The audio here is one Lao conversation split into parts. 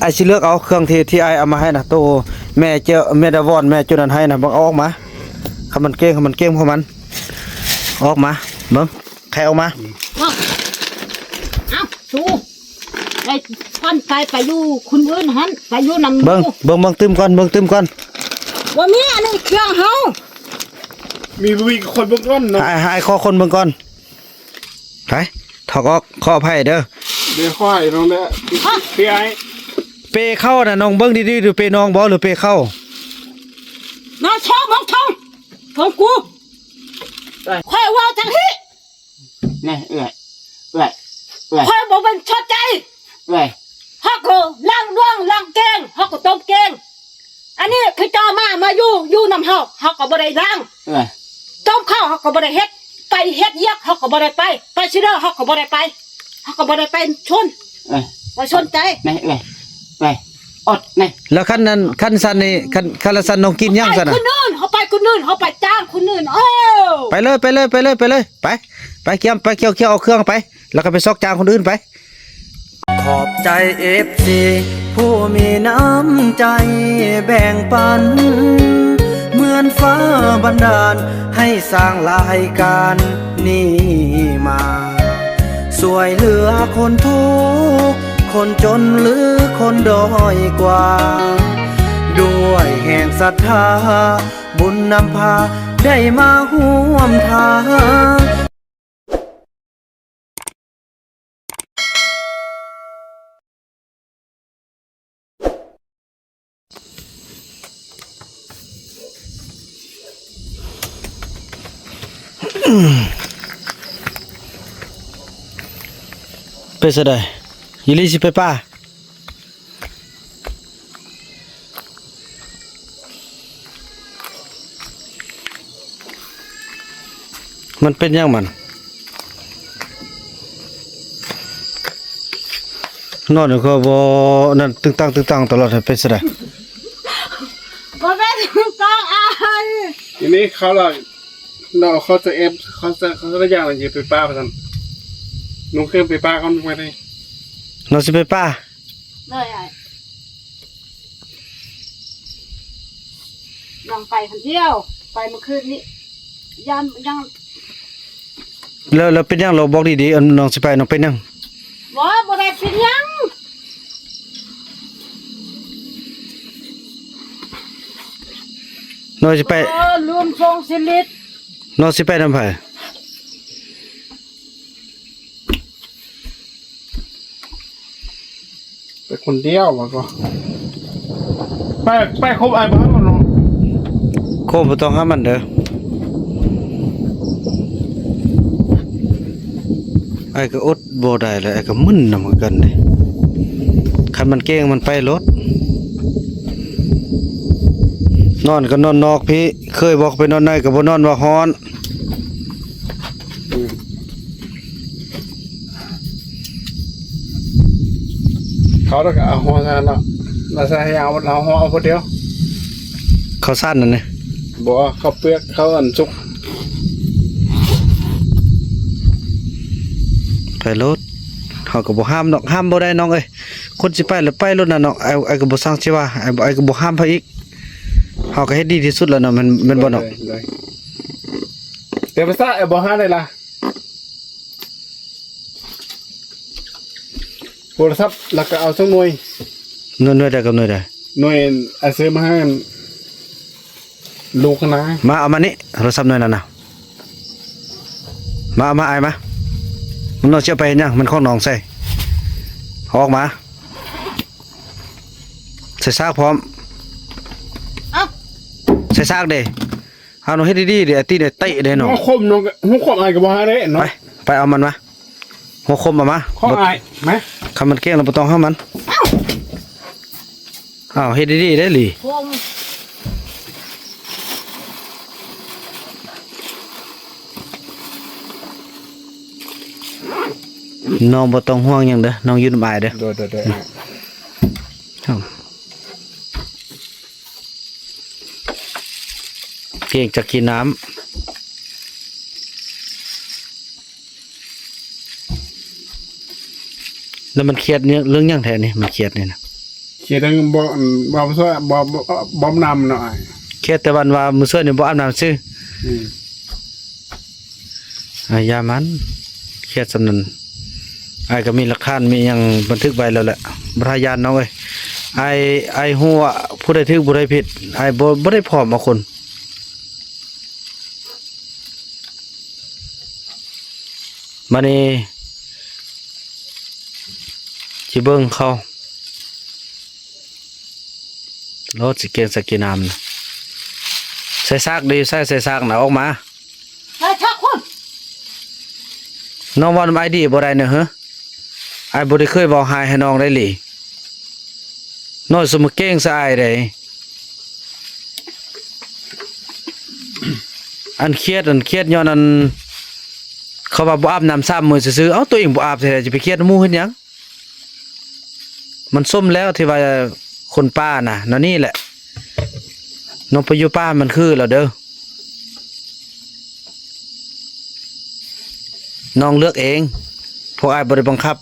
ອ້າຍຊິເລືອກເອົາເຄື່ອງທີ່ ທີ່ອ້າຍເອົາມາໃຫ້ນະ ໂຕແມ່ເຈົ້າ ແມ່ດາວອນ ແມ່ຈຸນັ້ນໃຫ້ນະ ເບິ່ງ ເອົາອອກມາ ຄັນມັນເກັ່ງ ຄັນມັນເກັ່ງຂອງມັນ ອອກມາ ເບິ່ງ ໃຄອອກມາ ເອົ້າ ເອົ້າ ສູ ໄປ ຄວັນໄປ ໄປຢູ່ຄົນອື່ນຫັ້ນ ໄປຢູ່ນຳ ເບິ່ງ ເບິ່ງ ເບິ່ງຕື່ມກ່ອນ ເບິ່ງຕື່ມກ່ອນ ບໍ່ມີ ອັນນີ້ເຄື່ອງເຮົາ ມີ ມີຄົນເບິ່ງກ່ອນເນາະ ໃຫ້ ໃຫ້ຂໍຄົນເບິ່ງກ່ອນ ໄປ ຖອກອອກ ຂໍອະໄພເດີ ເດີ ຂໍໃຫ້ນ້ອງເດີ ເອີຍ ເປັນອ້າຍ ເປເຂົ້ານະ ນ້ອງເບິ່ງດີໆດູ ເປນ້ອງບໍ່ ຫຼືເປເຂົ້າ ນາຊອມຂອງ ຂອງ ຂອງກູ ຂ້ອຍເວົ້າຈັ່ງຊີ້ ນີ້ ເອື້ອຍ ເອື້ອຍ ເອື້ອຍ ຂ້ອຍບໍ່ແມ່ນຊອດໃຈ ເອື້ອຍ ເຮົາກໍລ້າງດວງລ້າງແກງ ເຮົາກໍຕົ້ມແກງ ອັນນີ້ຄືເຈົ້າມາ ມາຢູ່ ຢູ່ນຳເຮົາ ເຮົາກໍບໍ່ໄດ້ລ້າງ ເອີ ຕົ້ມເຂົ້າເຮົາກໍບໍ່ໄດ້ເຮັດ ໄປເຮັດວຽກເຮົາກໍບໍ່ໄດ້ໄປ ໄປຊິເດີເຮົາກໍບໍ່ໄດ້ໄປ ເຮົາກໍບໍ່ໄດ້ໄປຊົນ ເອີ ບໍ່ສົນໃຈ ແມ່ເອື້ອຍ ເອື້ອຍ ອອດແນ່ ແລ້ວຄັນນັ້ນ ຄັນຊັ້ນນີ້ ຄັນ ຄັນລະຊັ້ນນ້ອງກິນຫຍັງຊັ້ນນະ ຄົນອື່ນ ເຮົາໄປຄົນອື່ນ ເຮົາໄປຈ້າງຄົນອື່ນ ເອີ ໄປເລີຍ ໄປເລີຍ ໄປເລີຍ ໄປເລີຍ ໄປ ໄປກຽມ ໄປກ່ຽວ ກ່ຽວເອົາເຄື່ອງໄປ ແລ້ວກໍໄປຊອກຈ້າງຄົນອື່ນໄປ. ຂອບໃຈເອັຟຊີຜູ້ມີນ້ຳໃຈແບ່ງປັນ ເໝືອນຟ້າບັນດານໃຫ້ສ້າງລາຍການນີ້ມາ ຊ່ວຍເຫຼືອຄົນທຸກຄົນຈົນ ຫຼື ຄົນດ້ອຍກວ່າ ດ້ວຍແຮງສັດທາ ບຸນນຳພາໄດ້ມາຮ່ວມທາງ. ເປັນຈັ່ງໃດ? ອີ່ຫຼີຊິໄປປ່າ? ມັນເປັນຫຍັງມັນ? ນອນຢູ່ກໍບໍ່ນັ້ນ ຕຶງຕັງຕຶງຕັງຕະຫຼອດ ເປັນຈັ່ງໃດ? ບໍ່ແມ່ນຕຶງຕັງອ້າຍ ທີນີ້ເຂົາລະ ນ້ອງເຂົາຈະແອບ ເຂົາຈະ ເຂົາຈະຢ່າງຊິໄປປ່າວ່າຊັ້ນ ໜູເຄື່ອງໄປປ່າກ່ອນໄປນີ້ ນ້ອງຊິໄປປ່າ ໂດຍ ອ້າຍ ນ້ອງໄປຄົນດຽວ ໄປມື້ຄືນນີ້ ຢ້ານ ຢ້ານ ແລ້ວ ແລ້ວເປັນຫຍັງ? ລອງບອກດີໆ ອັນນ້ອງຊິໄປ ນ້ອງເປັນຫຍັງ? ບໍ່ ບໍ່ໄດ້ເປັນຫຍັງ ນ້ອງຊິໄປ ເອີ ລືມສົ່ງສະລິບ ນ້ອງຊິໄປນຳໃຜ? ໄປຄົນດຽວວ່າກໍ ໄປ ໄປຄົບອ້າຍບໍ່ເນາະ ຄົບບໍ່ຕ້ອງຫາມັນເດີ ອ້າຍກໍອົດບໍ່ໄດ້ແລ້ວ ອ້າຍກໍມຶນນຳຄືກັນເດ້ ຄັນມັນເກັ່ງມັນໄປໂລດ ນອນກໍນອນນອກພີ້ ເຄີຍບອກໄປນອນໃນກໍບໍ່ນອນວ່າຮ້ອນ. ເຂົາລະກະເອົາຫໍ່ໃສ່ຫັ້ນເນາະ ລະໃສ່ເອົາ ເອົາຫໍ່ເອົາຜູ້ດຽວ ເຂົ້າສານນັ້ນນະ ບໍ່ ເຂົ້າເປືອກ ເຂົ້າອັນສຸກ ໄປໂລດ ເຮົາກໍບໍ່ຫ້າມດອກ ຫ້າມບໍ່ໄດ້ນ້ອງເອີຍ ຄົນຊິໄປລະໄປໂລດນະນ້ອງ ອ້າຍ ອ້າຍກໍບໍ່ຊ່າງຊິວ່າ ອ້າຍ ອ້າຍກໍບໍ່ຫ້າມໃຜອີກ ເຮົາກໍເຮັດດີທີ່ສຸດແລ້ວເນາະ ແມ່ນ ແມ່ນບໍ່ນ້ອງ? ໂດຍ ໂດຍ ແຕ່ພາສາອ້າຍບໍ່ຫາໄດ້ລະ ໂທລະສັບ ແລ້ວກໍເອົາສັກໜ່ວຍ ໜ່ວຍ ໜ່ວຍໃດກັບໜ່ວຍໃດ? ໜ່ວຍອ້າຍຊື້ມາໃຫ້ລູກຫັ້ນນະ ມາເອົາມານີ້ ໂທລະສັບໜ່ວຍນັ້ນນະ ມາ ເອົາມາ ອ້າຍມາ ມັນນ້ອງຊິເອົາໄປເຮັດຫຍັງ? ມັນຂອງນ້ອງໃສ່ ເອົາອອກມາ ໃສ່ຊາກພ້ອມ ເອົ້າ ໃສ່ຊາກເດ້ ເອົາ ນ້ອງເຮັດດີໆເດ້ ອາຕິເດ້ ເຕະເດ້ນ້ອງ ຫົວຄົມນ້ອງ ຫົວຄົມອ້າຍກໍບໍ່ຫາໄດ້ເນາະ ໄປ ໄປເອົາມັນມາ ຫົວຄົມເອົາມາ ຂອງອ້າຍ ມາ ຄັນມັນເກັ່ງແລ້ວບໍ່ຕ້ອງຫາມັນ ເອົ້າ ອ້າວ ເຮັດດີໆເດ້ລີ ນ້ອງບໍ່ຕ້ອງຫ່ວງຫຍັງເດີ ນ້ອງຢູ່ນຳອ້າຍເດີ ໂດຍ ໂດຍ ໂດຍ ເກັ່ງຈັກກິນນ້ຳ ແລ້ວມັນຄຽດເລື່ອງຫຍັງແທ້ນີ້ ມັນຄຽດນີ້ນະ? ຂຽດແຕ່ບໍ່ ບໍ່ຊ່ວຍ ບໍ່ ບໍ່ ບໍ່ອາບນ້ຳເນາະອ້າຍ. ຂຽດແຕ່ວ່າ ວ່າມື້ເຊົ້ານີ້ບໍ່ອາບນ້ຳຊື່. ອືມ. ອາ ຢ່າມັນ ຂຽດສ່ຳນັ້ນ. ອ້າຍກໍມີຫຼັກຖານ ມີຫຍັງບັນທຶກໄວ້ແລ້ວແຫຼະ. ບໍ່ທ່າຢ້ານນ້ອງເອີຍ. ອ້າຍ ອ້າຍຮູ້ວ່າຜູ້ໃດຖືກ ຜູ້ໃດຜິດ. ອ້າຍບໍ່ ບໍ່ໄດ້ພ້ອມເອົາຄົນ. ບາດນີ້ຊິເບິ່ງເຂົາ ໂລດ ຊິເກັ່ງສັກກີນ້ຳນະ. ໃສ່ຊາກເດ້ ໃສ່ ໃສ່ຊາກນະ ອອກມາ. ໃສ່ຊາກພຸ້ນ. ນ້ອງເວົ້ານຳອ້າຍດີບໍ່ໄດ້ນະເຮີ? ອ້າຍບໍ່ໄດ້ເຄີຍເວົ້າຮ້າຍໃຫ້ນ້ອງໄດ້ເລີຍ. ນ້ອຍສຸມາເກັ່ງໃສ່ອ້າຍໃດ. ອັນຄຽດ ອັນຄຽດຍ້ອນອັນ ເຂົາວ່າບໍ່ອາບນ້ຳສາມມື້ຊື່ໆ. ເອົ້າ ຕົວເອງບໍ່ອາບແທ້ໆ ຈະໄປຄຽດນຳໝູ່ເຮັດຫຍັງ? ມັນສົມແລ້ວທີ່ວ່າຄົນປ່ານະ ແນວນີ້ແຫຼະ. ນ້ອງໄປຢູ່ປ່າມັນຄືແລ້ວເດີ້. ນ້ອງເລືອກເອງ ພວກອ້າຍບໍ່ໄດ້ບັງຄັບ.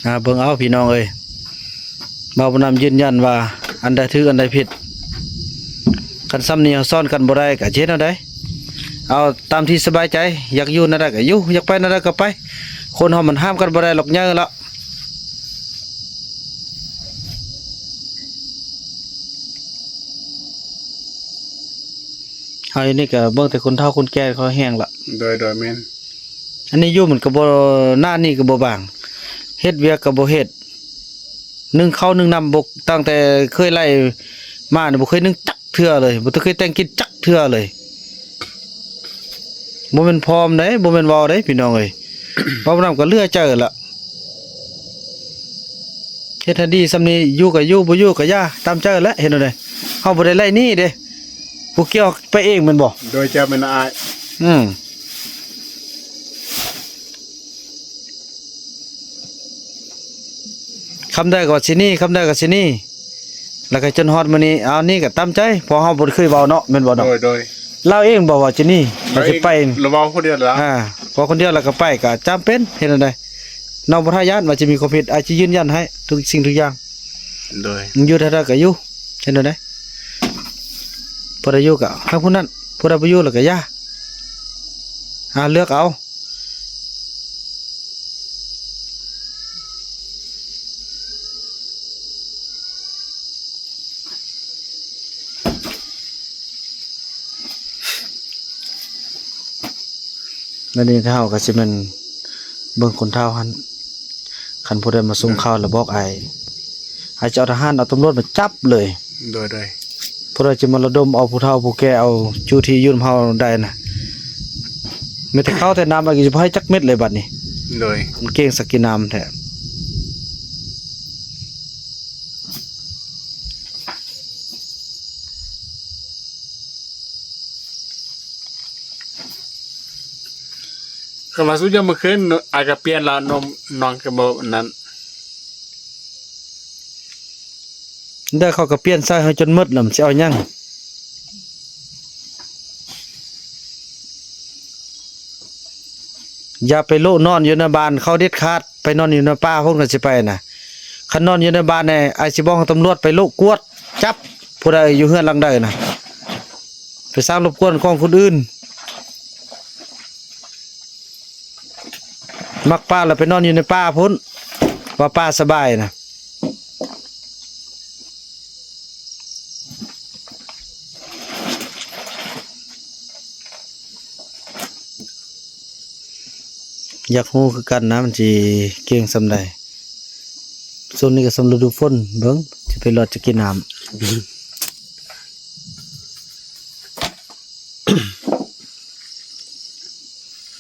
ອາ ເບິ່ງເອົາພີ່ນ້ອງເອີຍ. ບ່າວບຸນນຳຢືນຢັນວ່າອັນໃດຖືກອັນໃດຜິດ. ຄັນຊ່ຳນີ້ເຮົາສອນກັນບໍ່ໄດ້ກໍຈະເຮັດແນວໃດ? ເອົາຕາມທີ່ສະບາຍໃຈ, ຢາກຢູ່ແນວໃດກໍຢູ່, ຢາກໄປແນວໃດກໍໄປ. ຄົນເຮົາມັນຫ້າມກັນບໍ່ໄດ້ຫຼອກໃຫຍ່ລະ. ເຮົາຢູ່ນີ້ກໍເບິ່ງແຕ່ຄົນເຖົ້າຄົນແກ່ເຂົາແຮງລະ. ໂດຍ ໂດຍ ແມ່ນ. ອັນນີ້ຢູ່ມັນກໍບໍ່ ໜ້ານີ້ກໍບໍ່ບາງ, ເຮັດວຽກກໍບໍ່ເຮັດ, ໜຶ້ງເຂົ້າໜຶ້ງນ້ຳບໍ່ ຕັ້ງແຕ່ເຄີຍໄລ່ມານີ້ ບໍ່ເຄີຍໜຶ້ງຈັກເທື່ອເລີຍ, ບໍ່ເຄີຍແຕ່ງກິນຈັກເທື່ອເລີຍ. ບໍ່ແມ່ນພ້ອມເດ້, ບໍ່ແມ່ນເວົ້າເດ້ ພີ່ນ້ອງເອີຍ. ເວົ້ານຳກໍເຫຼືອໃຈລະ. ເຮັດໃຫ້ດີຊ່ຳນີ້ ຢູ່ກໍຢູ່ ບໍ່ຢູ່ກໍຢ່າ ຕາມໃຈແຫຼະ. ເຮັດແນວໃດ ເຮົາບໍ່ໄດ້ໄລ່ໜີເດ້, ຜູ້ກ່ຽວໄປເອງແມ່ນບໍ່? ໂດຍ ເຈົ້າແມ່ນອ້າຍ. ອືມ. ຄຳໃດກໍຊິໜີ ຄຳໃດກໍຊິໜີ ແລ້ວກໍຈົນຮອດມື້ນີ້. ເອົາ ນີ້ກໍຕາມໃຈ ເພາະເຮົາບໍ່ໄດ້ເຄີຍເວົ້າເນາະ ແມ່ນບໍ່ເນາະ? ໂດຍ ໂດຍ. ລາວເອງບອກວ່າຈະໜີ ລາວເອງ ລາວຊິໄປ ລາວເວົ້າຄົນດຽວລະ. ອ່າ ເວົ້າຄົນດຽວລະກໍໄປ ກໍຈຳເປັນ. ເຮັດແນວໃດ ນ້ອງບໍ່ທ່າຢ້ານວ່າຈະມີຄວາມຜິດ, ອ້າຍຈະຢືນຢັນໃຫ້ທຸກສິ່ງທຸກຢ່າງ. ໂດຍ. ຢູ່ເທົ່າໃດກໍຢູ່ ເຮັດແນວໃດ ຜູ້ໃດຢູ່ກໍໃຫ້ຜູ້ນັ້ນ, ຜູ້ໃດບໍ່ຢູ່ລະກໍຢ່າ. ອ່າ ເລືອກເອົາ. ແລ້ວນີ້ເຮົາກໍຊິແມ່ນເບິ່ງຄົນເຖົ້າຫັ້ນ, ຄັນຜູ້ໃດມາສົ່ງຂ່າວລະບອກອ້າຍ, ອ້າຍຈະເອົາທະຫານເອົາຕຳຫຼວດມາຈັບເລີຍ. ໂດຍ ໂດຍ. ຜູ້ໃດຈະມາລະດົມເອົາຜູ້ເຖົ້າຜູ້ແກ່ ເອົາຢູ່ທີ່ຢູ່ນຳເຮົາໄດ້ນະ, ມີແຕ່ເຂົ້າແຕ່ນ້ຳ ອ້າຍກໍຈະບໍ່ໃຫ້ຈັກເມັດເລີຍບັດນີ້. ໂດຍ. ມັນເກັ່ງສັກກີນ້ຳແທ້. ຄັນວ່າຊຸມຍາມມື້ຄືນ ອ້າຍກໍປ່ຽນລະ ນົມນ້ອງກໍບໍ່ນັ້ນ. ແລ້ວເຂົາກໍປ່ຽນໃສ່ເຮົາຈົນໝົດລະ ມັນຊິເອົາຫຍັງ? ຢ່າໄປໂລະນອນຢູ່ໃນບ້ານເຂົາເດັດຂາດ, ໄປນອນຢູ່ໃນປ່າພຸ້ນ ຄັນຊິໄປນະ. ຄັນນອນຢູ່ໃນບ້ານນີ້ ອ້າຍຊິບອກໃຫ້ຕຳຫຼວດໄປໂລະກວດຈັບຜູ້ໃດຢູ່ເຮືອນຫຼັງໃດນະ, ໄປສ້າງລົບກວນຂອງຄົນອື່ນ. ມັກປ່າລະໄປນອນຢູ່ໃນປ່າພຸ້ນ, ວ່າປ່າສະບາຍນະ. ຢາກຮູ້ຄືກັນນະ ມັນຊິເກັ່ງສ່ຳໃດ. ຊ່ວງນີ້ກໍຊ່ວງລະດູຝົນ, ເບິ່ງຊິໄປລອດຈັກກີນ້ຳ.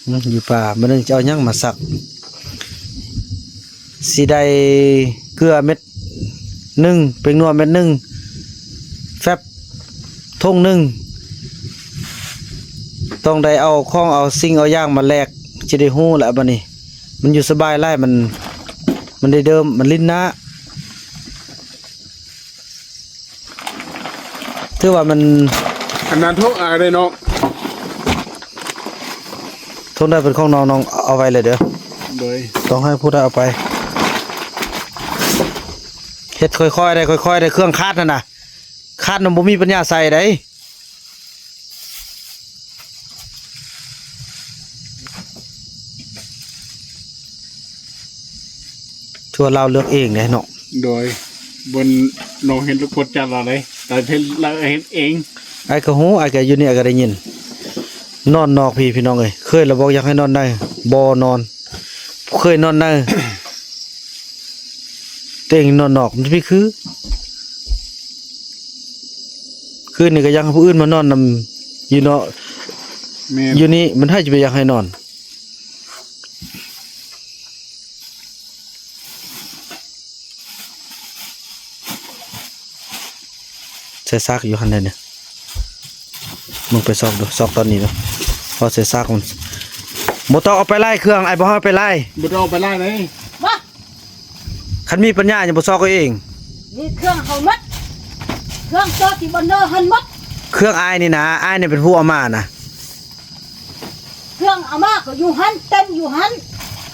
ອືມ ຢູ່ປ່າ ມື້ໜຶ່ງຈະເອົາຫຍັງມາສັກ? ຊິໄດ້ເກືອເມັດໜຶ່ງ, ແປ້ງນົວເມັດໜຶ່ງ, ແຟັບຖົງໜຶ່ງ, ຕ້ອງໄດ້ເອົາຂອງເອົາສິ່ງເອົາຢ່າງມາແລກ, ຈະໄດ້ຮູ້ແຫຼະບັດນີ້. ມັນຢູ່ສະບາຍຫຼາຍ, ມັນ ມັນໄດ້ເດີມ, ມັນຫຼິ້ນໜ້າ. ຄືວ່າມັນ ອັນນັ້ນໂທອາຍເດ້ນ້ອງ ໂທໄດ້ເປັນຂອງນ້ອງ ນ້ອງເອົາໄວ້ເລີຍເດີ້ ໂດຍ ຕ້ອງໃຫ້ຜູ້ໃດເອົາໄປ ເຮັດຄ່ອຍໆໄດ້ ຄ່ອຍໆໄດ້ ເຄື່ອງຄາດຫັ້ນນະ ຄາດນຳບໍ່ມີປັນຍາໃສ່ໄດ໋. ຖືວ່າລາວເລືອກເອງເດ້ເນາະ ໂດຍ ເບິ່ງນ້ອງເຮັດແລ້ວກົດຈັດລາວເດ້ ແຕ່ເຮັດ ລາວເຮັດເອງ ອ້າຍກໍຮູ້ ອ້າຍກໍຢູ່ນີ້ ອ້າຍກໍໄດ້ຍິນ ນອນນອກພີ້ ພີ່ນ້ອງເອີຍ ເຄີຍລະບອກຢາກໃຫ້ນອນໃນ ບໍ່ນອນ ເຄີຍນອນໃນ ແຕ່ງນອນນອກມັນຊິຄື ຄືນນີ້ກໍຢາກໃຫ້ຜູ້ອື່ນມານອນນຳຢູ່ເນາະ ແມ່ນ ຢູ່ນີ້ມັນໃຜຈະໄປຢາກໃຫ້ນອນ ໃສ່ຊາກຢູ່ຫັ້ນແຫຼະນີ້ ມຶງໄປຊອກດູ ຊອກຕອນນີ້ເນາະ ເອົາໃສ່ຊາກມັນ ບໍ່ຕ້ອງເອົາໄປຫຼາຍເຄື່ອງ ອ້າຍບໍ່ໃຫ້ເອົາໄປຫຼາຍ ບໍ່ຕ້ອງເອົາໄປຫຼາຍເດ້ ບໍ່ ຄັນມີປັນຍາຍັງບໍ່ຊອກເອົາເອງ ນີ້ເຄື່ອງເຮົາໝົດ ເຄື່ອງໂຕທີ່ບໍ່ເນີຫັ້ນໝົດ ເຄື່ອງອ້າຍນີ້ນະ ອ້າຍນີ້ເປັນຜູ້ເອົາມານະ ເຄື່ອງເອົາມາກໍຢູ່ຫັ້ນ ເຕັມຢູ່ຫັ້ນ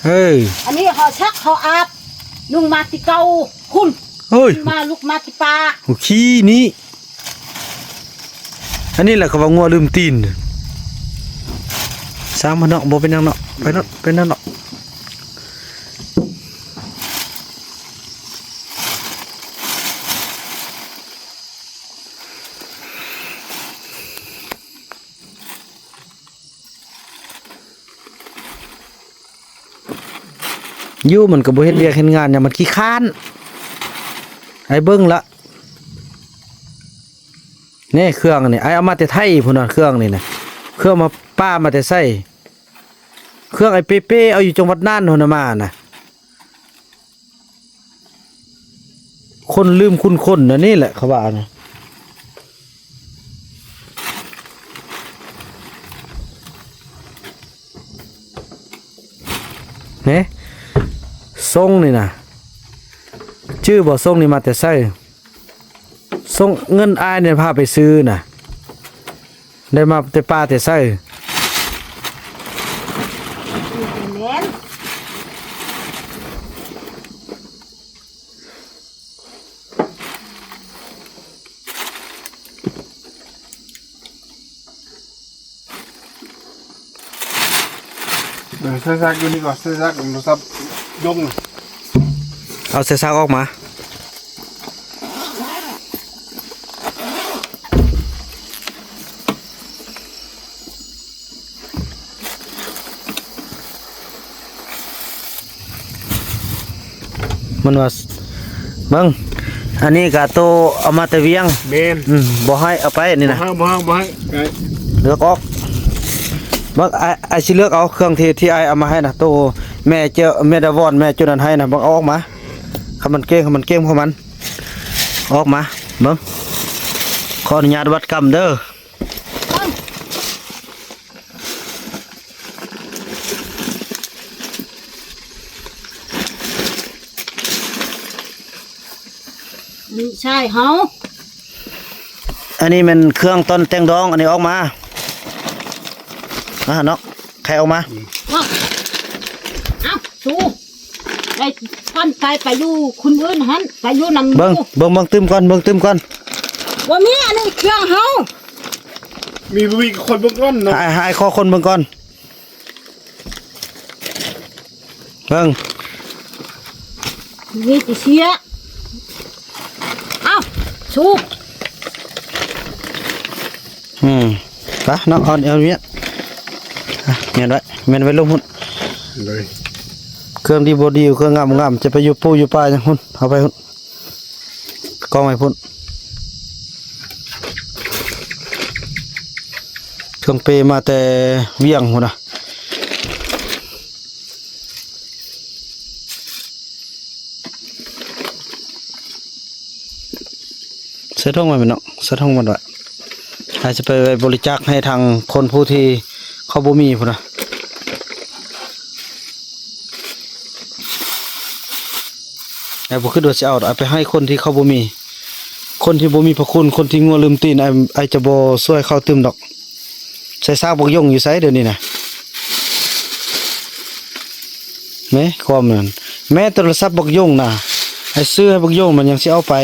ເອີ ອັນນີ້ເຮົາຊັກເຮົາອາບ ນຸ່ງມາແຕ່ເກົ່າພຸ້ນ ເອີຍ ມາລຸກມາແຕ່ປ່າ ໂອເຄນີ້ ອັນນີ້ແຫຼະເຂົາວ່າງົວລືມຕີນ ຊ່າງມັນເນາະ ບໍ່ເປັນຫຍັງເນາະ ໄປເນາະ ໄປນັ້ນເນາະ. ຢູ່ມັນກໍບໍ່ເຮັດວຽກເຮັດງານຫຍັງ ມັນຂີ້ຄ້ານ ໃຫ້ເບິ່ງລະ ແນ່ ເຄື່ອງນີ້ ອ້າຍເອົາມາແຕ່ໄທພຸ້ນນະ ເຄື່ອງນີ້ນະ ເຄື່ອງມາປ້າມາແຕ່ໃສ ເຄື່ອງອ້າຍເປເປເອົາຢູ່ຈັງຫວັດນ່ານພຸ້ນນະ ມານະ. ຄົນລືມຄຸນຄົນ ອັນນີ້ແຫຼະເຂົາວ່ານະ ເນ ຊົງນີ້ນະ ຈື່ບໍ່ ຊົງນີ້ມາແຕ່ໃສ? ຊົງເງິນອ້າຍນີ້ພາໄປຊື້ນະ ໄດ້ມາແຕ່ປ່າແຕ່ໃສ? ແມ່ນ ເອີ ໃສ່ຊາກຢູ່ນີ້ກ່ອນ ໃສ່ຊາກ ໂທລະສັບຍົກ ເອົາໃສ່ຊາກອອກມາ. ມັນວ່າ ເບິ່ງ ອັນນີ້ກະໂຕເອົາມາແຕ່ວຽງ ແມ່ນ ອືມ ບໍ່ໃຫ້ເອົາໄປນີ້ນະ ບໍ່ໃຫ້ ບໍ່ໃຫ້ ບໍ່ໃຫ້ ເລືອກອອກ ເບິ່ງ ອ້າຍ ອ້າຍຊິເລືອກເອົາເຄື່ອງທີ່ ທີ່ອ້າຍເອົາມາໃຫ້ນະ ໂຕແມ່ເຈົ້າ ແມ່ດາວອນ ແມ່ຈຸນັ້ນໃຫ້ນະ ເບິ່ງ ເອົາອອກມາ ຄັນມັນເກັ່ງ ຄັນມັນເກັ່ງຂອງມັນ ອອກມາ ເບິ່ງ ຂໍອະນຸຍາດວັດກຳເດີ້. ນີ້ຊາຍເຮົາ ອັນນີ້ແມ່ນເຄື່ອງຕອນແຕ່ງດອງ ອັນນີ້ອອກມາ ມາເນາະ ໄຂອອກມາ ເອົ້າ ເອົ້າ ໄປ ໄປຢູ່ຄົນອື່ນຫັ້ນ ໄປຢູ່ນຳ ເບິ່ງ ເບິ່ງ ເບິ່ງຕື່ມກ່ອນ ເບິ່ງຕື່ມກ່ອນ ບໍ່ມີ ອັນນີ້ເຄື່ອງເຮົາ ມີ ມີຄົນເບິ່ງກ່ອນເນາະ ໃຫ້ ໃຫ້ຂໍຄົນເບິ່ງກ່ອນ ເບິ່ງ ມີແຕ່ເຊຍ ເອົ້າ ສູບ ອືມ ໄປເນາະ ເອົາ ເອົາເມຍ ອ່ະ ແມ່ນໄວ້ ແມ່ນໄວ້ລົງພຸ້ນ ເລີຍ ເຄື່ອງດີບໍ່ດີ ເຄື່ອງງາມບໍ່ງາມ ຈະໄປຢູ່ປູຢູ່ປ່າຫຍັງພຸ້ນ ເອົາໄປພຸ້ນ ກອງໄວ້ພຸ້ນ ເຄື່ອງເປມາແຕ່ວຽງພຸ້ນນະ. ໃສ່ຖົງໄວ້ແມ່ນເນາະ ໃສ່ຖົງມັນໄວ້ ອາດຈະໄປໄວ້ບໍລິຈາກໃຫ້ທາງຄົນຜູ້ທີ່ເຂົາບໍ່ມີພຸ້ນນະ ແຕ່ບໍ່ຄິດວ່າຊິເອົາ ເອົາໄປໃຫ້ຄົນທີ່ເຂົາບໍ່ມີ ຄົນທີ່ບໍ່ມີພະຄຸນ ຄົນທີ່ງົວລືມຕີນ ອ້າຍ ອ້າຍຈະບໍ່ຊ່ວຍເຂົາຕື່ມດອກ. ໃສ່ຊາກບັກຢົງຢູ່ໃສດຽວນີ້ນະ? ແໝ່ ຄວາມນັ້ນ ແມ້ໂທລະສັບບັກຢົງນະ ອ້າຍຊື້ໃຫ້ບັກຢົງ ມັນຍັງຊິເອົາໄປ.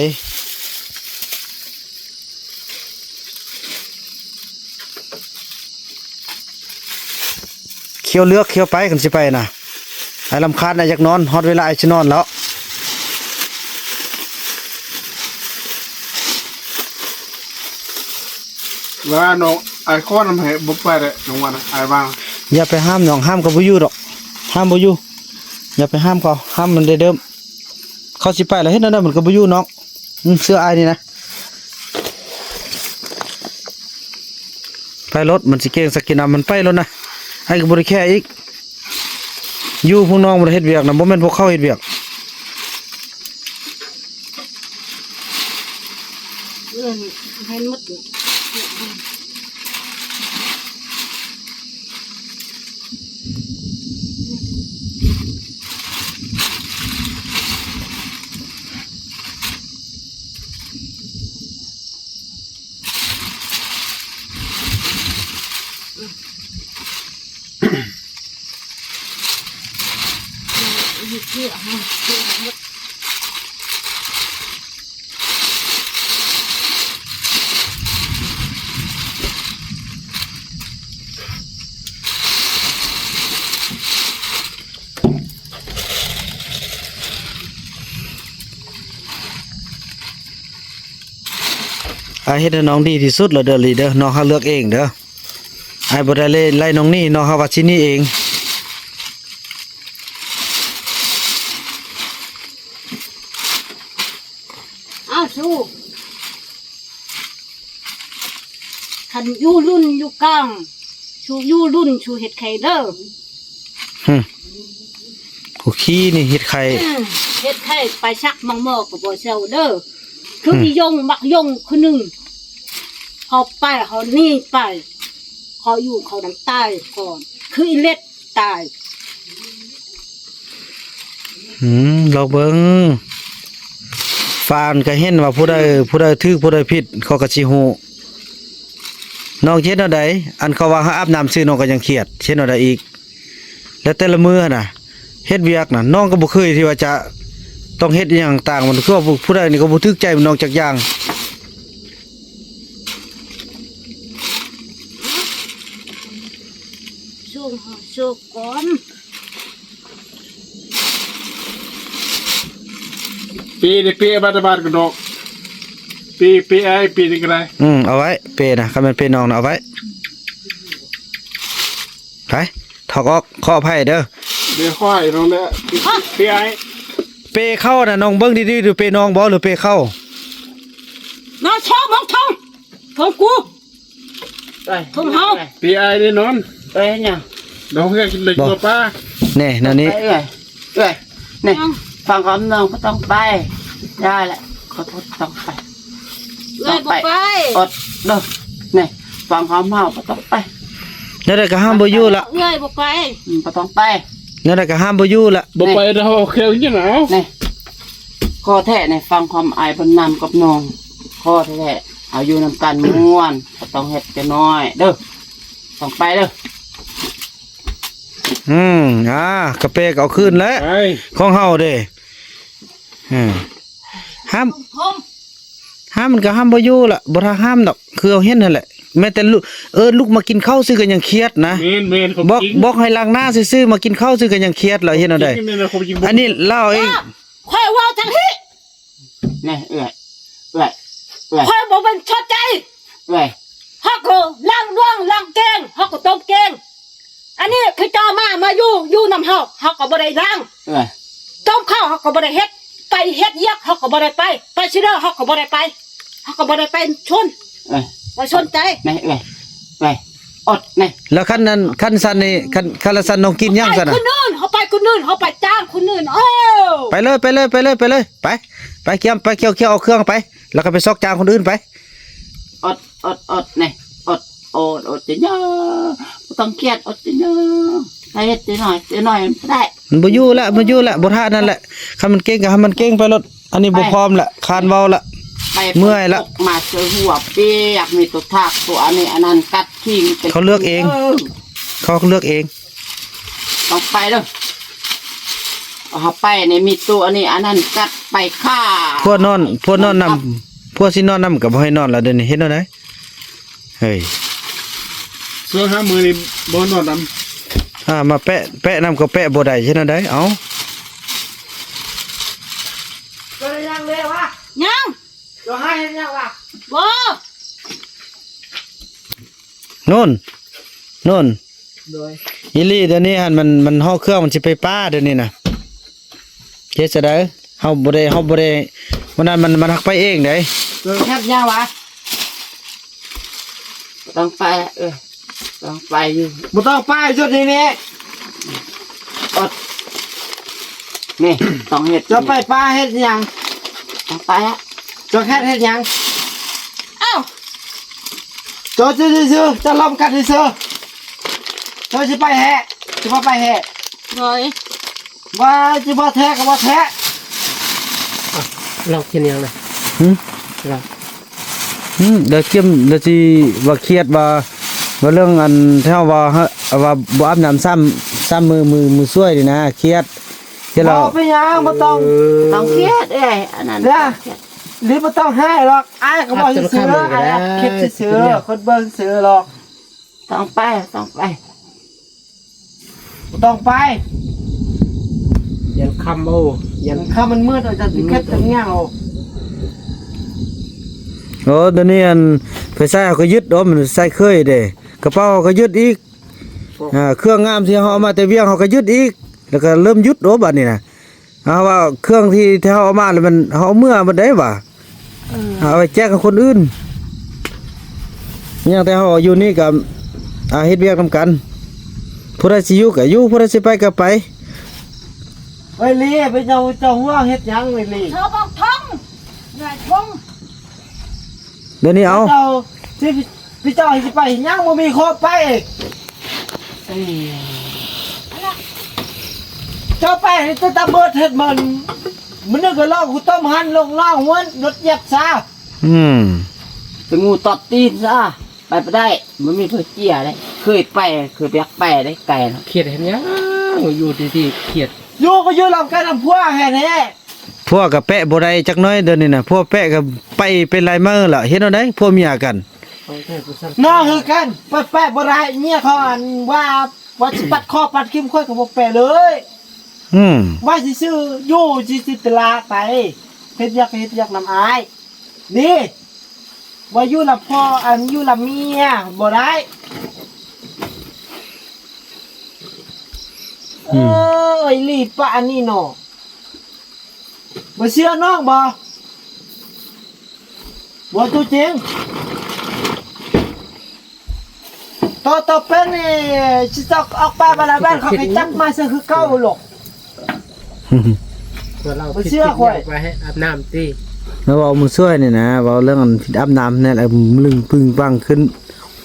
ຂ້ຽວເລືອກຂ້ຽວໄປ ຄັນຊິໄປນະ. ອ້າຍລຳຄານ ອ້າຍຢາກນອນ ຮອດເວລາອ້າຍຊິນອນແລ້ວ. ວ່ານ້ອງ ອ້າຍຂໍນຳໃຫ້ ບໍ່ໄປເດ້ນ້ອງວ່ານະ ອ້າຍວ່າ. ຢ່າໄປຫ້າມນ້ອງ ຫ້າມກໍບໍ່ຢູ່ດອກ ຫ້າມບໍ່ຢູ່. ຢ່າໄປຫ້າມເຂົາ ຫ້າມມັນໄດ້ເດີມ. ເຂົາຊິໄປແລ້ວ ເຮັດແນວໃດມັນກໍບໍ່ຢູ່ນ້ອງ. ອືມ ເຊື່ອອ້າຍນີ້ນະ. ໄປໂລດ ມັນຊິເກັ່ງສັກກິນນຳ ມັນໄປໂລດນະ. ອ້າຍກໍບໍ່ໄດ້ແຄອີກ. ຢູ່ພວກນ້ອງບໍ່ໄດ້ເຮັດວຽກນະ ບໍ່ແມ່ນພວກເຂົາເຮັດວຽກ. ເອີ້ນໃຫ້ໝົດ. ອ້າຍເຮັດໃຫ້ນ້ອງດີທີ່ສຸດແລ້ວເດີລີເດີ ນ້ອງເຮົາເລືອກເອງເດີ. ອ້າຍບໍ່ໄດ້ໄລ່ນ້ອງໜີ ນ້ອງເຮົາວ່າຊິໜີເອງ. ອ້າວ ສູ້ ຄັນຢູ່ລຸ້ນຢູ່ກາງ ຊູຢູ່ລຸ້ນ ຊູເຮັດໄຂ່ເດີ. ຫຶ ຜູ້ຂີ້ນີ້ເຮັດໄຂ່. ອືມ ເຮັດໄຂ່ໄປສັກໝາກໝໍກໍບໍ່ເຊົາເດີ. ຄື ອືມ ອີຢົງ ບັກຢົງຄືໜຶ່ງ ເຮົາໄປ ເຮົາໜີໄປ ເຂົາຢູ່ເຂົານຳຕາຍກ່ອນ ຄືອີເລັດຕາຍ. ອືມ ລອງເບິ່ງ ຟານກໍເຫັນວ່າຜູ້ໃດ ຜູ້ໃດຖືກ ຜູ້ໃດຜິດ ເຂົາກໍຊິຮູ້. ນ້ອງເຮັດແນວໃດ? ອັນເຂົາວ່າເຮົາອາບນ້ຳຊື່ ນ້ອງກໍຍັງຄຽດ ເຮັດແນວໃດອີກ? ແລ້ວແຕ່ລະມື້ຫັ້ນນະ ເຮັດວຽກນະ ນ້ອງກໍບໍ່ເຄີຍທີ່ວ່າຈະຕ້ອງເຮັດອີ່ຫຍັງຕ່າງ ມັນຄືວ່າຜູ້ໃດນີ້ກໍບໍ່ຖືກໃຈນ້ອງຈັກຢ່າງ. ໂຊກ ໂຊກກ່ອນ. ເປເດ້ ເປບາດບາດກັນດອກ ເປ ເປອ້າຍ ເປນີ້ກໍໄດ້. ອືມ ເອົາໄວ້ ເປນະ ຄັນແມ່ນເປນ້ອງນະ ເອົາໄວ້. ໄປ ຖອກອອກ ຂໍອະໄພເດີ. ເດ້ ຂໍໃຫ້ນ້ອງເດີ ເປອ້າຍ. ເປເຂົ້ານະ ນ້ອງເບິ່ງດີໆ ເປັນເປນ້ອງບໍ່ ຫຼືເປເຂົ້າ? ນ້ອງຊອບມອງທອງ ທອງກູ. ໄປ ຂອງເຮົາ ໄປ ພີ່ອ້າຍໄດ້ນອນ ໄປຫຍັງ ດອກເຮືອກິນເຫຼັກ ບໍ່ ຕົວປາ ແນ່ ແນວນີ້ ໄປເອື້ອຍ ເອື້ອຍ ນີ້ ເອົ້າ ຟັງຄຳນ້ອງບໍ່ຕ້ອງໄປ ຢ່າແຫຼະ ຂໍໂທດ ຕ້ອງໄປ ເອື້ອຍບໍ່ໄປ ຕ້ອງໄປ ອົດເດີ ນີ້ ຟັງຄຳເຮົາບໍ່ຕ້ອງໄປ ແນວໃດກໍຫ້າມບໍ່ຢູ່ລະ ເອື້ອຍບໍ່ໄປ ອືມ ບໍ່ຕ້ອງໄປ ແນວໃດກໍຫ້າມບໍ່ຢູ່ລະ ບໍ່ໄປ ນີ້ ເຮົາເອົາເຄື່ອງກິນເອົາ ນີ້ ຂໍແທ້ນີ້ ຟັງຄຳອ້າຍເພິ່ນນຳກັບນ້ອງ ຂໍແທ້ໆ ເຮົາຢູ່ນຳກັນມ່ວນ ບໍ່ຕ້ອງເຮັດແຕ່ນ້ອຍເດີ ຕ້ອງໄປເດີ ອືມ ອ່າ ກະເປກເອົາຄືນແຫຼະ ຂອງເຮົາເດ້ ເອີ ຫ້າມ ຫ້າມມັນກະຫ້າມບໍ່ຢູ່ລະ ບໍ່ທັກຫ້າມດອກ ຄືເຮົາເຫັນຫັ້ນແຫຼະ ແມ້ແຕ່ ເອີ້ນລູກມາກິນເຂົ້າຊື່ກະຍັງຄຽດນະ ແມ່ນໆ ບອກ ບອກໃຫ້ລ້າງໜ້າຊື່ໆ ມາກິນເຂົ້າຊື່ກະຍັງຄຽດລະ ເຮັດແນວໃດ ອັນນີ້ລາວເອງ ຂ້ອຍເວົ້າຈັ່ງຊີ້ ແນ່ ເອື້ອຍ ເອື້ອຍ ເອື້ອຍ ຂ້ອຍບໍ່ແມ່ນຊົດໃຈ ເອື້ອຍ ເຮົາກໍລ້າງດວງລ້າງແກງ ເຮົາກໍຕົ້ມແກງ ອັນນີ້ຄືເຈົ້າມາ ມາຢູ່ ຢູ່ນຳເຮົາ ເຮົາກໍບໍ່ໄດ້ລ້າງ ເອື້ອຍ ຕົ້ມເຂົ້າເຮົາກໍບໍ່ໄດ້ເຮັດ ໄປເຮັດວຽກເຮົາກໍບໍ່ໄດ້ໄປ ໄປຊິເດີເຮົາກໍບໍ່ໄດ້ໄປ ເຮົາກໍບໍ່ໄດ້ໄປຊົນ ເອີ ບໍ່ສົນໃຈ ແນ່ເອື້ອຍ ແນ່ ອົດແນ່ ແລ້ວຄັນນັ້ນ ຄັນຊັ້ນນີ້ ຄັນ ຄັນລະຊັ້ນນ້ອງກິນຫຍັງຊັ້ນນະ ເຮົາໄປຄົນອື່ນ ເຮົາໄປຄົນອື່ນ ເຮົາໄປຈ້າງຄົນອື່ນ ໂອ້ ໄປເລີຍ ໄປເລີຍ ໄປເລີຍ ໄປເລີຍ ໄປ ໄປກຽມ ໄປກ່ຽວ ກ່ຽວເອົາເຄື່ອງໄປ ແລ້ວກໍໄປຊອກຈ້າງຄົນອື່ນໄປ ອົດ ອົດ ອົດແນ່ ອົດ ອົດ ອົດ ຢ່າ ບໍ່ຕ້ອງຄຽດ ອົດ ຢ່າ ໃຫ້ເຮັດແຕ່ນ້ອຍ ແຕ່ນ້ອຍມັນບໍ່ໄດ້ ມັນບໍ່ຢູ່ລະ ບໍ່ຢູ່ລະ ບໍ່ຖ້ານັ້ນແຫຼະ ຄັນມັນເກັ່ງກໍໃຫ້ມັນເກັ່ງໄປໂລດ ອັນນີ້ບໍ່ ໄປ ພ້ອມລະ ຄານເວົ້າລະ ໄປ ເມື່ອຍລະ ຕົກມາເສືອຫົວປຽກ ມີຕົວທາກຕົວອັນນີ້ອັນນັ້ນກັດຄີງ ເຂົາເລືອກເອງ ເອີ ເຂົາເລືອກເອງ ຕ້ອງໄປເດີ ເຮົາໄປນີ້ມີຕົວອັນນີ້ອັນນັ້ນກັດໄປຂ້າ ພວກນອນ ພວກນອນນຳ ພວກຊິນອນນຳກໍບໍ່ໃຫ້ນອນລະ ດຽວນີ້ເຮັດແນວໃດ? ເຮີ້ຍ ຊ່ວງຫ້າມື້ນີ້ບໍ່ນອນນຳ ອ່າ ມາແປະ ແປະນຳກໍແປະບໍ່ໄດ້ ເຮັດແນວໃດ? ເອົ້າ ເຈົ້າໄດ້ຍັງແລ້ວວະ? ຍັງ ເຈົ້າຫາເຮັດຫຍັງວະ? ບໍ່ ໂນ່ນ ໂນ່ນ ໂດຍ ອີ່ຫຼີ ດຽວນີ້ຫັ້ນມັນ ມັນເຫາະເຄື່ອງ ມັນຊິໄປປ່າ ດຽວນີ້ນະ ເຮັດຈັ່ງໃດ? ເຮົາບໍ່ໄດ້ ເຮົາບໍ່ໄດ້ ມື້ນັ້ນມັນ ມັນຮັກໄປເອງເດ້. ເອີ ເຮັດຫຍັງວະ? ຕ້ອງໄປ ເອີ ຕ້ອງໄປຢູ່ ບໍ່ຕ້ອງໄປ ຈຸດນີ້ນີ້ ອົດ ນີ້ ຕ້ອງເຮັດ ເຈົ້າໄປປ່າເຮັດຫຍັງ? ຕ້ອງໄປ ເຈົ້າແຄດເຮັດຫຍັງ? ອ້າວ ເຈົ້າຊື່ໆ ເຈົ້າລຳກັນຊື່ໆ ເຈົ້າຊິໄປແທ້ ຊິບໍ່ໄປແທ້ ໂດຍ ວ່າຊິບໍ່ແທ້ກໍບໍ່ແທ້ ລອກເຮັດຫຍັງນະ? ຫຶ? ລອກ ຫຶ? ແລ້ວກຽມ ແລ້ວຊິວ່າຄຽດວ່າ ວ່າເລື່ອງອັນ ເຮົາວ່າ ວ່າບໍ່ອາບນ້ຳຊ້ຳ ຊ້ຳມື້ ມື້ ມື້ຊ່ວຍນີ້ນະ ຄຽດ ຄຽດແລ້ວ ບໍ່ເປັນຫຍັງ ບໍ່ຕ້ອງ ເອີ ຕ້ອງຄຽດເອີຍ ອັນນັ້ນ ເດີ ບໍ່ຕ້ອງຄຽດ ຫຼືບໍ່ຕ້ອງຮ້າຍດອກ ອ້າຍກໍເວົ້າຊື່ໆ ອ້າຍເຮັດຊື່ໆ ຄົນເບິ່ງຊື່ໆດອກ ຕ້ອງໄປ ຕ້ອງໄປ ບໍ່ຕ້ອງໄປ ຢ້ານຄ່ຳ ໂອ້ ຢ້ານຄ່ຳມັນມືດ ເຈົ້າຊິເກັບຈັ່ງຫຍັງ ໂອ້ ໂອ້ ດຽວນີ້ອັນ ໄຟສາຍເຮົາກໍຍຶດ ໂອ້ ມັນໃສ່ເຄີຍເດ້ ກະເປົາເຮົາກໍຍຶດອີກ ອ່າ ເຄື່ອງງາມທີ່ເຮົາເອົາມາແຕ່ວຽງເຮົາກໍຍຶດອີກ ແລ້ວກໍເລີ່ມຢຸດ ໂອ້ ບາດນີ້ນະ ເຮົາວ່າເຄື່ອງທີ່ ທີ່ເຮົາເອົາມາແລ້ວມັນ ເຮົາເອົາເມືອໝົດໄດ໋ຫວາ ເອີ ເອົາໄປແຈກໃຫ້ຄົນອື່ນ ຍັງແຕ່ເຮົາຢູ່ນີ້ກໍ ອ່າ ເຮັດວຽກນຳກັນ ຜູ້ໃດຊິຢູ່ກໍຢູ່ ຜູ້ໃດຊິໄປກໍໄປ ໄປລີ້ ໄປເຈົ້າ ເຈົ້າຫ່ວງເຮັດຫຍັງໄປລີ້ ເຈົ້າບັກທອງ ນາຍທອງ ດຽວນີ້ເອົາ ເຈົ້າຊິ ພີ່ເຈົ້າຊິໄປຫຍັງ ບໍ່ມີຄົນໄປ ເຈົ້າໄປໃຫ້ແຕ່ຕາເບີດເຮັດມັນ ມື້ໜຶ່ງກໍລອກກູຕົ້ມຫັ້ນ ລົງນ້ອງຫົວ ລົດຢຽບຊາ ອືມ ໄປງູຕອດຕີນຊາ ໄປບໍ່ໄດ້ ບໍ່ມີເພິ່ນເຈຍເດ້ ເຄີຍໄປ ເຄີຍຢາກໄປໄດ້ໄກນະ ຄຽດເຮັດຫຍັງ ຢູ່ດີໆ ຄຽດ ຢູ່ກໍຢູ່ນຳກັນນຳຜົວແທ້ໆ ຜົວກໍແປະບໍ່ໄດ້ຈັກໜ້ອຍ ດຽວນີ້ນະ ຜົວແປະກໍໄປ ໄປຫຼາຍມື້ລະ ເຮັດແນວໃດ ຜົວເມຍກັນ ເນາະ ຄືກັນ ໄປແປະບໍ່ໄດ້ ເມຍເຂົາອັນວ່າ ວ່າຊິປັດຄໍປັດຄີມ ຂ້ອຍກໍບໍ່ແປະເລີຍ ອືມ ວ່າຊິຊື້ຢູ່ຊິ ຊິຕະຫຼາດໄປ ເຮັດວຽກ ເຮັດວຽກນຳອ້າຍ ນີ້ ວ່າຢູ່ນຳພໍ່ ອັນ ຢູ່ນຳເມຍບໍ່ໄດ້ ອືມ ເອີຍ ລີ້ປະອັນນີ້ເນາະ ບໍ່ເຊື່ອນ້ອງບໍ່? ບໍ່ ຕົວຈິງ ຕໍ່ ຕໍ່ໄປນີ້ຊິຕ້ອງອອກໄປບາລະແບນ ເຂົາໄປຈັບມາເຊິ່ງຄືເກົ່າໂລດ ບໍ່ເຊື່ອຂ້ອຍ ໄປໃຫ້ອາບນ້ຳຕິ ແລ້ວເວົ້າມື້ຊ່ວຍນີ້ນະ ເວົ້າເລື່ອງອັນຜິດອາບນ້ຳແນ່ ລະລຶ້ງປຶ້ງປັງຂຶ້ນ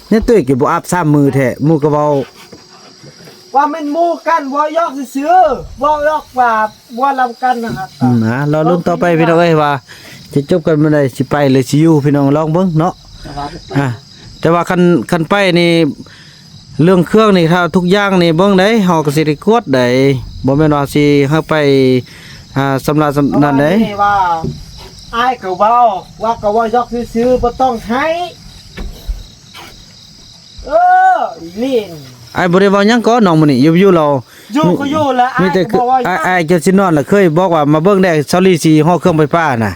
ແນວຕຸ້ຍກໍບໍ່ອາບສາມມື້ແທ້ ໝູ່ກໍເວົ້າ ວ່າແມ່ນໝູ່ກັນ ເວົ້າຢອກຊື່ໆ ເວົ້າຢອກວ່າ ເວົ້ານຳກັນນະ ອືມ ອ່າ ລໍລຸ້ນຕໍ່ໄປພີ່ນ້ອງເອີຍ ວ່າຈະຈົບກັນມື້ໃດ ຊິໄປຫຼືຊິຢູ່ ພີ່ນ້ອງລອງເບິ່ງເນາະ ອ່າ ແຕ່ວ່າຄັນ ຄັນໄປນີ້ ເລື່ອງເຄື່ອງນີ້ ຖ້າທຸກຢ່າງນີ້ເບິ່ງໄດ໋ ເຮົາກໍຊິໄດ້ກວດໄດ໋ ບໍ່ແມ່ນວ່າຊິໃຫ້ໄປ ອ່າ ຊຳລະຊຳນັ້ນໄດ໋ ວ່າອ້າຍກໍເວົ້າ ວ່າກໍເວົ້າຢອກຊື່ໆ ບໍ່ຕ້ອງໃຫ້ ເອີ ລີ້ ອ້າຍບໍ່ໄດ້ເວົ້າຫຍັງກໍນ້ອງມື້ນີ້ ຢູ່ ຢູ່ລາວ ຢູ່ກໍຢູ່ລະ ມີແຕ່ ອ້າຍ ອ້າຍຈະຊິນອນລະ ເຄີຍບອກວ່າມາເບິ່ງແດ່ ຊາວລີຊິຫໍ່ເຄື່ອງໄຟຟ້ານະ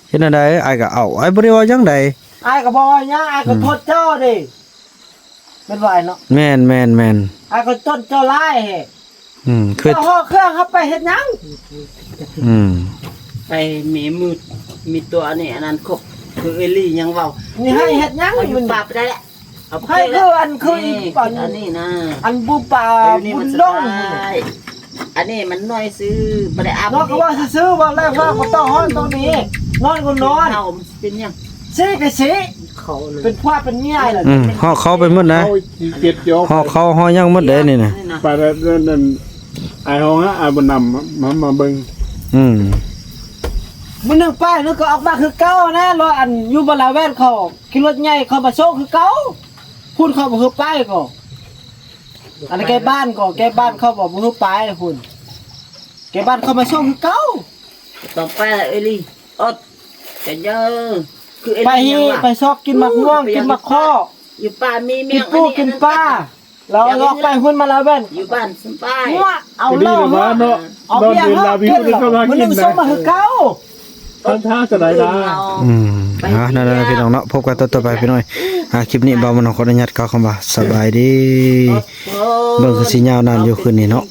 ເຮັດແນວໃດ ອ້າຍກໍເອົາ ອ້າຍບໍ່ໄດ້ເວົ້າຫຍັງໃດ໋ ອ້າຍກໍບໍ່ເວົ້າຫຍັງ ອ້າຍກໍ ອືມ ໂທດເຈົ້າເດ້ ແມ່ນວ່າອ້າຍເນາະ ແມ່ນໆໆ ອ້າຍກໍໂທດເຈົ້າຫຼາຍ ອືມ ຄືເຮົາເຄື່ອງເຮົາໄປເຮັດຫຍັງ? ອືມ ໄປມີມືດ ມີຕົວນີ້ອັນນັ້ນຄົບ ຄືເອີລີຍັງເວົ້າ ນີ້ໃຫ້ເຮັດຫຍັງ? ເຮົາຢູ່ປ່າໄປໄດ້ແຫຼະ ເອົາໄປ ໃຫ້ຄືອັນ ຄືອີກອັນນີ້ນະ ອັນບຸບາບຸນດົງ ອັນນີ້ມັນນ້ອຍຊື່ ບໍ່ໄດ້ອາບ ເນາະ ກໍວ່າຊື່ໆ ວ່າແລ້ວວ່າບໍ່ຕ້ອງຮ້ອນຕ້ອງນີ້ ນອນກໍນອນ ເຮົາມັນຊິເປັນຫຍັງ? ຊິກໍຊິ ເຂົາເລີຍ ເປັນຜົວເປັນເມຍແຫຼະ ອືມ ເຮົາເຂົ້າໄປໝົດນະ ເຂົາຊິເຈັບຈອກ ເຮົາເຂົ້າເຮົາຍັງໝົດເດ້ນີ້ນະ ໄປແລ້ວນັ້ນ ອ້າຍຮ້ອງ ອ້າຍບຸນນຳ ມາ ມາເບິ່ງ ອືມ ມື້ໜຶ່ງໄປ ມັນກໍອອກມາຄືເກົ່ານະ ລົດອັນຢູ່ບໍລາແວນເຂົາ ຂີ່ລົດໃຫຍ່ເຂົາມາສົ່ງຄືເກົ່າ. ພຸ້ນເຂົາບໍ່ຄືໄປກໍ ອັນໃກ້ບ້ານກໍ ໃກ້ບ້ານເຂົາບໍ່ ບໍ່ຄືໄປພຸ້ນ ໃກ້ບ້ານເຂົາມາສົ່ງຄືເກົ່າ. ຕ້ອງໄປລະເອີລີ ອອດ ຈະເຢີ ຄືເອີ ໄປ ລີຫຍັງວະ ໄປຊອກກິນໝາກມ່ວງ ກິນໝາກຄໍ້ ຢູ່ປ່າມີແມງ ກິນປູ ອັນນີ້ ກິນປາ ອັນນັ້ນ ແລ້ວລອກໄປຮຸ່ນມາລາເວັນ ຢູ່ບ້ານສະບາຍ ເອົາເຫຼົ້າເນາະ ເອົາເບຍເນາະ ກິນເຫຼົ້າ ມື້ໜຶ່ງສົ່ງມາຄືເກົ່າ. ທາງທາງຈະໄດ້ລະ ອືມ ອ່າ ນັ້ນໆ ພີ່ນ້ອງເນາະ ພົບກັນຕອນຕໍ່ໄປພີ່ນ້ອງ. ອ່າ ຄລິບນີ້ບ່າວມະນອງຂໍອະນຸຍາດກ່າວຄຳວ່າສະບາຍດີ. ເບິ່ງຄືຊິຍາວນານຢູ່ຄືນນີ້ເນາະ.